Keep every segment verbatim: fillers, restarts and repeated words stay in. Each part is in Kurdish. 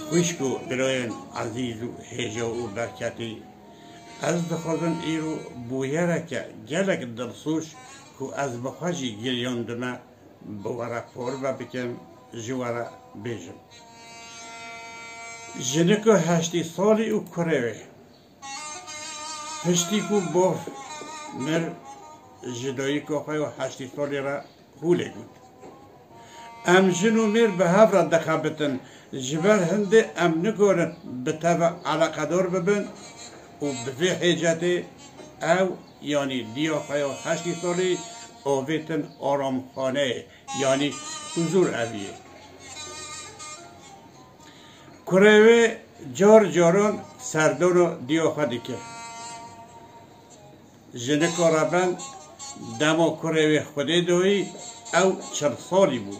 Xwişk û birayên ezîz û hêja û berketî, ez dixwazim îro bûyereke gelek dilsoz ku ez bi xwe jî giriyandime, bi we re parve bikim, ji we re bêjim. Jinika heştê salî û kurê wê. Piştî ku bav mir, ji dayika xwe ya heştê salî re hûlê got. Em jin û mêr bi hev re dixebitin, ji ber hindê em nikarin bi te ve eleqedar bibin û bi vê hêcetê ew, yanî diya xwe ya heştê salî, avêtin aramxaneyê, yanî huzûr eviyê. Kurê wê car caran serdana diya xwe dikir. Jinika reben dema kurê wê Xwedê dayî, ew çil salî bû.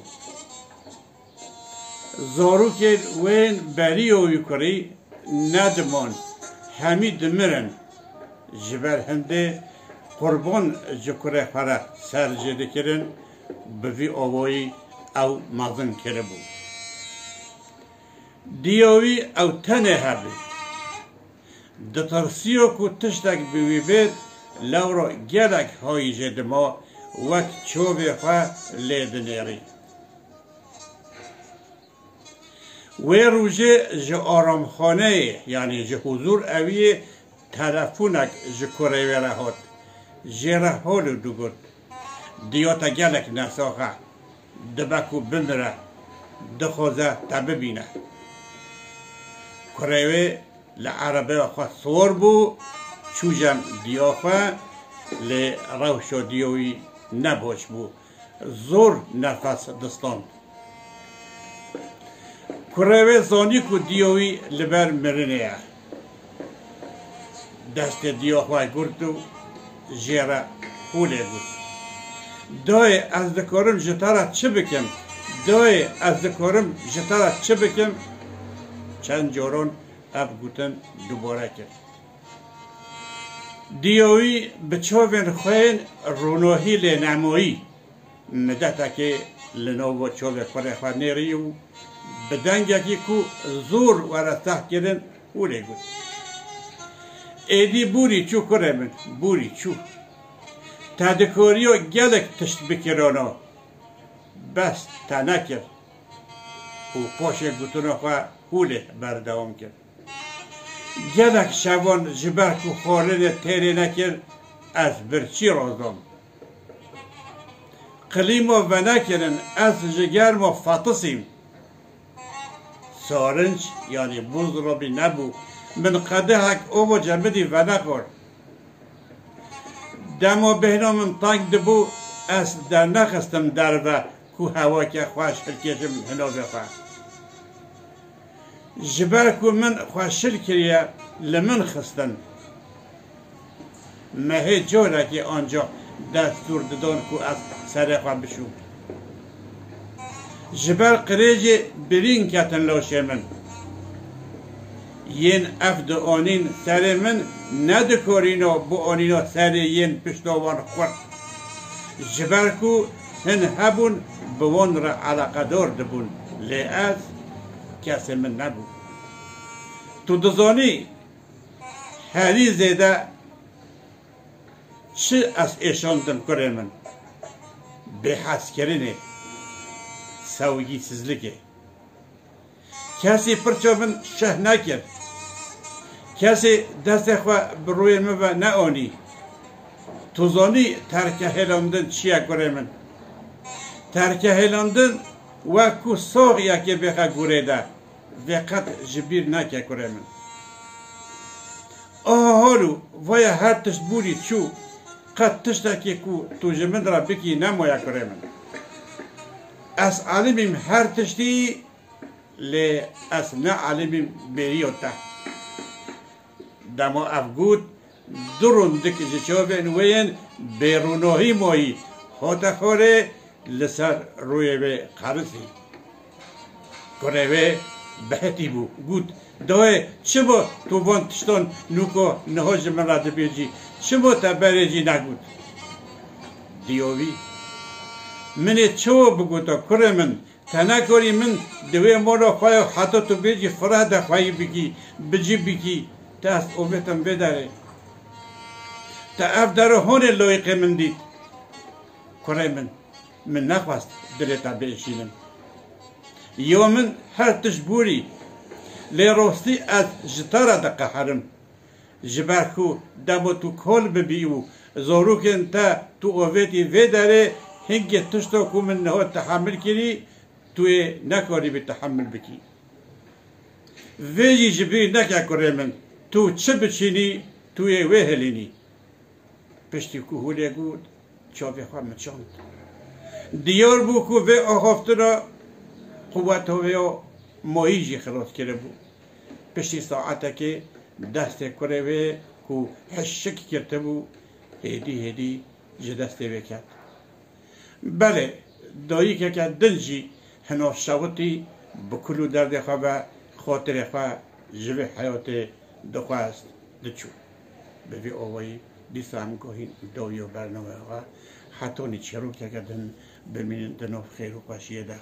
Zarokên wên beriya wî kurî nediman, hemî dimirin. Ji ber hindê qurban ji kurê xwe re ser jê dikirin, bi vî awayî ew mezin kiribû. Diya wî ew tenê hebû. Ditirsiya ku tiştek bi wî bêt, lewra gelek hayî jê dima, wek çavê xwe lê dinêrî. Wê rojê ji aramxaneyê, yanî ji huzûr eviyê, telefonek ji kurê wê re hat. Jê re hol û digot, Diya te gelek nesax e, dibe ku bimire, dixwaze te bibîne. Kurê wê li erebeya xwe siwar bû, çû cem diya xwe, lê rewşa diya wî ne baş bû. Zor nefes distand. Kurê wê zanî ku diya wî li ber mirinê ye. Destê diya xwe girt û jê re hûlê got. Dayê, ez dikarim ji te re çi bikim? Dayê, ez dikarim ji te re çi bikim? Çend caran ev gotin dubare kir. Diya wî bi çavên xwe yên ronahî lê nemayî, midetekê li nava çavê kurê xwe nêrî û bi dengekî ku zor were seh kirin, hûlê got. Êdî bûrî çû kurê min, bûrî çû. Te dikariya gelek tişt bikirana, bes te nekir. Û paşê gotina xwe hûlê berdewam kir. Gelek şevan ji ber ku xwarinê têrê nekir, ez birçî razam. Qilîma venekirin, ez ji germa fetisîm. Sarinc, yanî buzdolabî nebû. Min qedehek ava cemidî venexwar. Dema bêhna min teng dibû, ez dernexistim derve ku hewake xweş hilkêşim hinovê xwe. Ji ber ku min xwe şil kiriye, li min xistin. Mehê carekê ancax destûr didan ku ez serê xwe bişûm. Ji ber qirêjê birîn ketin laşê min. Yên ev dianîn serê min nedikarîna bianîna serê yên pişta wan xurt. Ji ber ku hin hebûn bi wan re eleqedar dibûn, lê ez kesê min nebû. Tu dizanî herî zêde çi ez êşandim kurê min? Bêhezkirinê, sewgîsizlikê. Kesî pirça min şeh nekir. Kesê destê xwe bi rûyê min ve neanî. Tu zanî terkehêlandin çi ye kurê min? Terkehêlandin wek ku sax yekê bêxe gurê de, vê qet ji bîr neke kurê min. Aha halo, vaya her tişt bûrî çû, qet tiştekê ku tu ji min re bikî nemaye kurê min. Ez elimîm her tiştî, lê ez ne elimîm bêriya te. Dema ev got, du rundik ji çavên wê yên bêrûnohî mayî, hate xwarê li ser rûyê wê qerisî. Kurê wê bihetî bû, got, Dayê, çi bû tu van tiştan nûko niha ji min re dibêjî? Çi bû te berê jî negot? Diya wî, Min ê çawa bigota kurê min, Te nekorî min di wê mola xwe ya heta tu bêjî fireh de xweyî bikî, bi cî bikî, te ez ovêtim vê derê. Te ev dere honê loyîqê min dît. Kurê min, min nexwest dilê te biêşînim. Yo min her tişt bûrî, lê rostî ez ji te re diqeherim. Ji ber ku dema tu kol bibî û zorokên te tu ovêtî vê derê, hingê tişta ku min niha tehemil kirî, tu yê nekarîbî tehemil bikî. Vê jî ji bîr neke kurê min, tu çi biçînî, tu yê wê hilînî. Piştî ku holê got, çavê xwe miçand. Diyar bû ku vê axaftina quweta wê ya mayî jî xilas kiribû. Piştî saetekê destê kurê wê ku hişik girtibû, hêdî hêdî ji destê wê ket. Belê, dayikeke din jî hina şewitî bi kul û derdê xwe ve xatirê xwe ji vê heyatê dixwest, diçû. Bi vî awayî dîsa em guhîn dawiya bernameya xwe. Hetanî çîrokeke din bimînin di nav xêr û xweşiyê de.